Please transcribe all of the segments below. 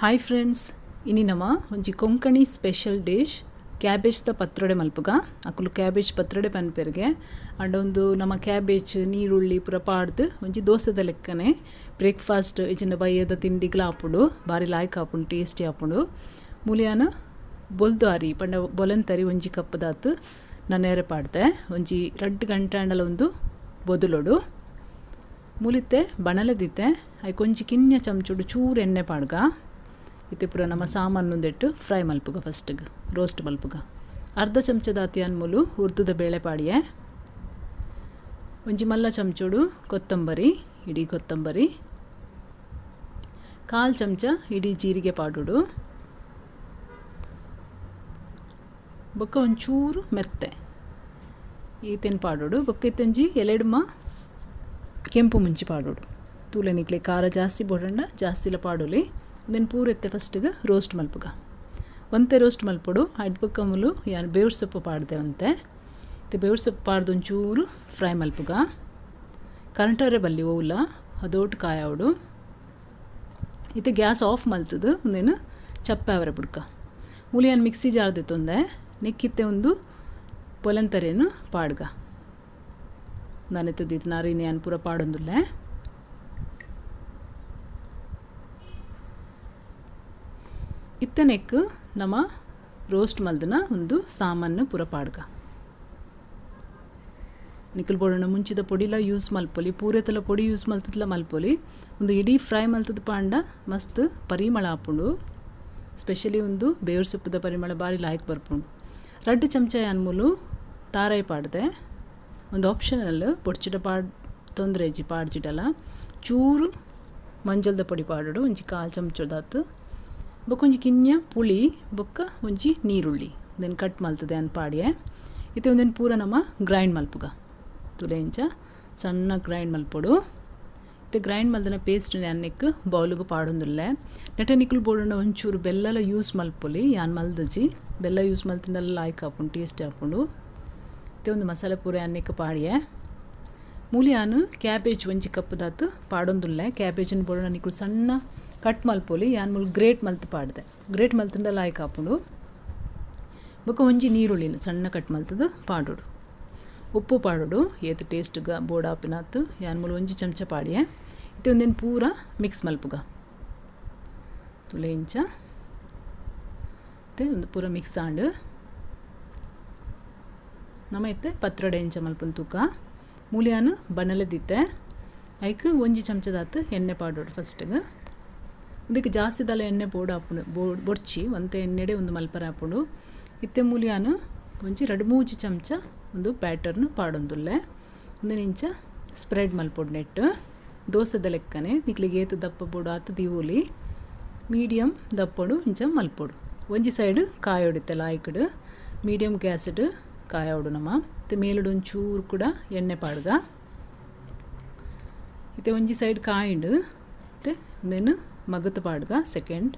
Hi friends, ಇನಿ ನಮ ಒಂಜಿ Konkani special dish cabbage the ಪತ್ರೊಡೆ ಮಲ್ಪುಗ. ಅಕುಲು ಕ್ಯಾಬೇಜ್ ಪತ್ರೊಡೆ ಪನ್ಪೆರ್ಗೆ. ಅಂಡ ಒಂದು ನಮ್ಮ ಕ್ಯಾಬೇಜ್ ನೀರುಳ್ಳಿ ಪೂರ ಪಾಡ್ದು ಒಂಜಿ ದೋಸೆದ ಲೆಕ್ಕನೆ ಬ್ರೇಕ್ಫಾಸ್ಟ್ ಇಜಿಂಡ ಬಯ್ಯದ ತಿಂಡಿಗ್ಲ ಆಪುಂಡು, ಬಾರಿ ಲಾಯ್ಕ್ ಆಪುಂಡು, ಟೇಸ್ಟಿ ಆಪುಂಡು. ಮೂಲಿಯಾನ ಬೊಲ್ದು ಅರಿ ಪಂಡ ಬೊಲಂತರಿ ಒಂಜಿ ಕಪ್ಪದಾತು ನನ್ನೇರೆ ಪಾಡ್ದೆ ಒಂಜಿ 2 ಗಂಟೆ ಅಂಡಲ ಒಂದು ಬೊದುಲೊಡು. ಮೂಲಿತ್ತೆ ಬಣಲೆದಿತ್ತೆ ಐಕೊಂಜಿ ಒಂಜಿ ಕಿನ್ಯ ಚಮಚುಡು ಚೂರು ಎಣ್ಣೆ ಪಾಡ್ಗ. ಇತ್ತೆ ಪೂರ ನಮ್ಮ ಸಾಮಾನುಂದೆಟ್ಟು ಫ್ರೈ ಮಲ್ಪುಗ, ಫಸ್ಟ್ಗೆ ರೋಸ್ಟ್ ಮಲ್ಪುಗ. ಅರ್ಧ ಚಮಚದಾತಿ ಅನ್ಮೂಲು ಉರ್ದುದ ಬೇಳೆ ಪಾಡಿಯೆ, ಒಂಜಿ ಮಲ್ಲ ಚಮಚುಡು ಕೊತ್ತಂಬರಿ, ಇಡೀ ಕೊತ್ತಂಬರಿ, ಕಾಲು ಚಮಚ ಇಡೀ ಜೀರಿಗೆ ಪಾಡುಡು, ಬೊಕ್ಕ ಒಂಚೂರು ಮೆತ್ತೆ ಈತೆನ್ ಪಾಡುಡು, ಬೊಕ್ಕ ಇತ್ತೊಂಜಿ ಎಲೆಡ್ಮ ಕೆಂಪು ಮುಂಚಿ ಪಾಡುಡು. ತೂಲೆ ನಿಕ್ಲೆ ಖಾರ ಜಾಸ್ತಿ ಬೋಡಂಡ ಜಾಸ್ತಿಲ ಪಾಡೋಲಿ. Then ಪೂರೆತ್ತೆ ಫಸ್ಟಿಗೆ ರೋಸ್ಟ್ ಮಲ್ಪುಗ. ಒಂತೆ ರೋಸ್ಟ್ ಮಲ್ಪೊಡು. ಅಡ್ಬಕ್ಕ ಮುಲು ಯಾನ್ ಬೇವ್ರ ಸೊಪ್ಪು ಪಾಡ್ದೆ ಒಂತೆ. ಇತ್ತೆ ಬೇವ್ರ ಸೊಪ್ಪು ಪಾಡ್ದು ಒಂಚೂರು ಫ್ರೈ ಮಲ್ಪುಗ. ಕರಂಟರೆ ಬಲ್ಲಿ ಓವುಲ ಅದೋಟು ಕಾಯಾವಡು. ಇತ್ತೆ ಗ್ಯಾಸ್ ಆಫ್ ಮಲ್ತದು ಒಂದೇನು ಚಪ್ಪೆ ಅವರೆ ಬುಡ್ಕ. ಮೂಲಿ ಯಾನ್ ಮಿಕ್ಸಿ ಜಾರ್ದಿತ್ತೊಂದೆ ನೆಕ್ಕಿತ್ತೆ ಒಂದು ಪೊಲಂತರೇನು ಪಾಡ್ಗ. ನಾನೆತ್ತದಿತ್ತು ನಾರಿನ ಯಾನ್ ಪೂರ ಪಾಡೊಂದುಲ್ಲೆ. ಇತ್ತನೆಕ್ ನಮ್ಮ ರೋಸ್ಟ್ ಮಲ್ದನ ಒಂದು ಸಾಮಾನು ಪೂರ ಪಾಡ್ಗ. ನಿಕಲ್ ಬೋಡೋಣ ಮುಂಚಿದ ಪೊಡಿಲ ಯೂಸ್ ಮಲ್ಪೊಲಿ, ಪೂರೆತಲ ಪೊಡಿ ಯೂಸ್ ಮಲ್ತದ್ಲ ಮಲ್ಪೊಲಿ. ಒಂದು ಇಡೀ ಫ್ರೈ ಮಲ್ತದ ಪಾಂಡ ಮಸ್ತ್ ಪರಿಮಳ ಆಪುಂಡು. ಸ್ಪೆಷಲಿ ಒಂದು ಬೇವ್ರ ಸೊಪ್ಪುದ ಪರಿಮಳ ಬಾರಿ ಲಾಯ್ಕ್ ಬರ್ಪುಂಡು. 2 ಚಮಚ ಅನ್ಮೂಲು ತಾರಾಯಿ ಪಾಡ್ದೆ. ಒಂದು ಆಪ್ಷನಲ್ ಪೊಡ್ಚಿಡ ಪಾಡ್ ತೊಂದರೆ ಇಜ್ಜಿ ಪಾಡ್ಜಿಡಲ. ಚೂರು ಮಂಜಲ್ದ ಪೊಡಿ ಪಾಡೋಡು ಒಂಜಿ ಕಾಲು ಚಮಚದಾತು. ಬೊಕ್ಕ ಒಂಜಿ ಕಿನ್ಯ ಪುಳಿ, ಬೊಕ್ಕ ಒಂಜಿ ನೀರುಳ್ಳಿ then cut ಮಲ್ತದೆ ಅನ್ ಪಾಡಿಯೆ. ಇತ್ತೆ ಒಂದೇನು ಪೂರ ನಮ್ಮ ಗ್ರೈಂಡ್ ಮಲ್ಪುಗ. ತುಲೆ ಇಂಚ ಸಣ್ಣ ಗ್ರೈಂಡ್ ಮಲ್ಪೊಡು. ಇತ್ತೆ ಗ್ರೈಂಡ್ ಮಲ್ದನ ಪೇಸ್ಟ್ ಅನ್ನೆಕ್ ಬೌಲುಗು ಪಾಡೊಂದುಲ್ಲೆ. ನೆಟ ನಿಕುಲು ಬೋಡೋಣ ಒಂಚೂರು ಬೆಲ್ಲಲ ಯೂಸ್ ಮಲ್ಪೊಲಿ. ಯಾನ್ ಮಲ್ದಜಿ ಬೆಲ್ಲ ಯೂಸ್ ಮಲ್ತಿಂದಲ್ಲ ಲಾಯ್ಕ್ ಆಪುಂಡು, ಟೇಸ್ಟಿ ಆಪುಂಡು. ಇತ್ತೆ ಒಂದು ಮಸಾಲೆ ಪೂರ ಅನ್ನೆಕ್ ಪಾಡಿಯೆ. ಮೂಲಿಯಾನು ಕ್ಯಾಬೇಜ್ ಒಂಜಿ ಕಪ್ಪುದಾತು ಪಾಡೊಂದುಲ್ಲೆ. ಕ್ಯಾಬೇಜನ್ನು ಬೋಡೋಣ ನಿಕುಲು ಸಣ್ಣ ಕಟ್ ಮಲ್ಪೊಲಿ. ಯಾನ್ ಮೂಲು ಗ್ರೇಟ್ ಮಲ್ತು ಪಾಡ್ದೆ. ಗ್ರೇಟ್ ಮಲ್ತಂಡ ಲಾಯ್ಕ್ ಆಪುಂಡು. ಬೊಕ್ಕ ಒಂಜಿ ನೀರುಳ್ಳಿನ ಸಣ್ಣ ಕಟ್ ಮಲ್ತದು ಪಾಡೋಡು. ಉಪ್ಪು ಪಾಡೋಡು ಏತು ಟೇಸ್ಟ್ಗ ಬೋಡಾಪಿನಾತು. ಯಾನ್ ಮೂಲು ಒಂಜಿ ಚಮಚ ಪಾಡಿಯೆ. ಇತ್ತೆ ಒಂದೇನು ಪೂರ ಮಿಕ್ಸ್ ಮಲ್ಪುಗ. ತುಲೆ ಇಂಚ ಇತ್ತೆ ಒಂದು ಪೂರ ಮಿಕ್ಸ್ ಆಂಡು. ನಮ್ಮ ಇತ್ತೆ ಪತ್ರೊಡೆ ಇಂಚ ಮಲ್ಪುನ ತೂಕ. ಮೂಲಿಯಾನು ಬಣಲೆದಿತ್ತೆ ಐಕ್ ಒಂಜಿ ಚಮಚದಾತು ಎಣ್ಣೆ ಪಾಡೋಡು ಫಸ್ಟ್ಗೆ. ಇದಕ್ಕೆ ಜಾಸ್ತಿ ದಲ ಎಣ್ಣೆ ಬೋಡು ಆಪುಂಡು, ಬೊಡ್ಚಿ ಒಂತೆ ಎಣ್ಣೆಡೆ ಒಂದು ಮಲ್ಪರ ಆಪುಂಡು. ಇತ್ತೆ ಮೂಲಿಯಾನು ಒಂಜಿ 2-3 ಚಮಚ ಒಂದು ಬ್ಯಾಟರ್ನು ಪಾಡೊಂದುಲ್ಲೆ. ಒಂದು ಇಂಚ ಸ್ಪ್ರೆಡ್ ಮಲ್ಪೊಡು ನೆಟ್ಟು ದೋಸೆದ ಲೆಕ್ಕನೆ. ನಿಕ್ಲಿಗೆ ಏತು ದಪ್ಪ ಬೋಡು ಆತು ದಿವೋಲಿ, ಮೀಡಿಯಮ್ ದಪ್ಪೊಡು ಇಂಚ ಮಲ್ಪೊಡು. ಒಂಜಿ ಸೈಡ್ ಕಾಯೋಡಿತ್ತೆ ಲಾಯ್ಕಡು ಮೀಡಿಯಮ್ ಗ್ಯಾಸ್ಡ್ ಕಾಯೋಡು ನಮ್ಮ. ಇತ್ತೆ ಮೇಲುಡು ಒಂಚೂರು ಕೂಡ ಎಣ್ಣೆ ಪಾಡ್ಗ. ಇತ್ತೆ ಒಂಜಿ ಸೈಡ್ ಕಾಯಿಂಡು ಇತ್ತೆ ಒಂದೇನು ಮಗತು ಪಾಡ್ಗ ಸೆಕೆಂಡ್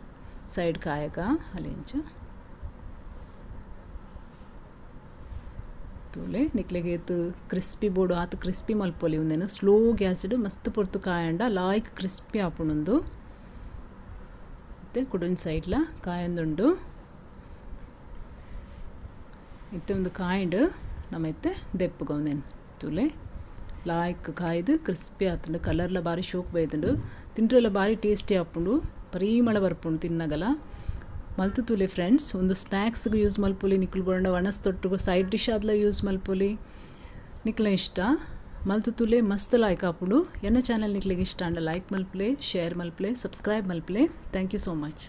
ಸೈಡ್ ಕಾಯಕ ಅಲೆಂಚ ತೂಲೆ. ನಿಕ್ಲೆಗೆ ಏತು ಕ್ರಿಸ್ಪಿ ಬೋಡು ಆತು ಕ್ರಿಸ್ಪಿ ಮಲ್ಪೊಲಿ. ಒಂದೇನು ಸ್ಲೋ ಗ್ಯಾಸ್ಡ್ ಮಸ್ತ್ ಪೊರ್ತು ಕಾಯಂಡ ಲಾಯ್ಕ್ ಕ್ರಿಸ್ಪಿ ಆಪುಂಡು. ಇತ್ತೆ ಕುಡೊಂಜಿ ಸೈಡ್ಲ ಕಾಯಂದುಂಡು. ಇತ್ತೆ ಒಂದು ಕಾಯಿಂಡು ನಮ್ಮ ಇತ್ತೆ ದೆಪ್ಪುಗ ಒಂದೇನು ತೂಲೆ ಲಾಯ್ಕ್ ಕಾಯ್ದು ಕ್ರಿಸ್ಪಿ ಆತುಂಡು. ಕಲರ್ಲ ಬಾರಿ ಶೋಕ್ ಬೈದುಂಡು. ತಿಂಡ್ರೆಲ್ಲ ಬಾರಿ ಟೇಸ್ಟಿ ಆಪುಂಡು, ಪರಿಮಳ ಬರ್ಪುಂಡು ತಿನ್ನಗಲ. ಮಲ್ತು ತೂಲೆ ಫ್ರೆಂಡ್ಸ್. ಒಂದು ಸ್ನ್ಯಾಕ್ಸ್ಗೆ ಯೂಸ್ ಮಲ್ಪೊಲಿ, ನಿಕ್ಲು ಬೋಂಡ ಒಣಸ್ ತೊಟ್ಟುಗು ಸೈಡ್ ಡಿಶ್ ಆದ್ಲ ಯೂಸ್ ಮಲ್ಪೊಲಿ. ನಿಕ್ಲ ಇಷ್ಟ ಮಲ್ತು ತೂಲೆ ಮಸ್ತ್ ಲಾಯ್ಕ್ ಆಪುಂಡು. ಎನ್ನ ಚಾನಲ್ ನಿಕ್ಲಿಗೆ ಇಷ್ಟ ಅಂಡ ಲೈಕ್ ಮಲ್ಪಲೆ, ಶೇರ್ ಮಲ್ಪಲೆ, ಸಬ್ಸ್ಕ್ರೈಬ್ ಮಲ್ಪಲೆ. Thank you so much.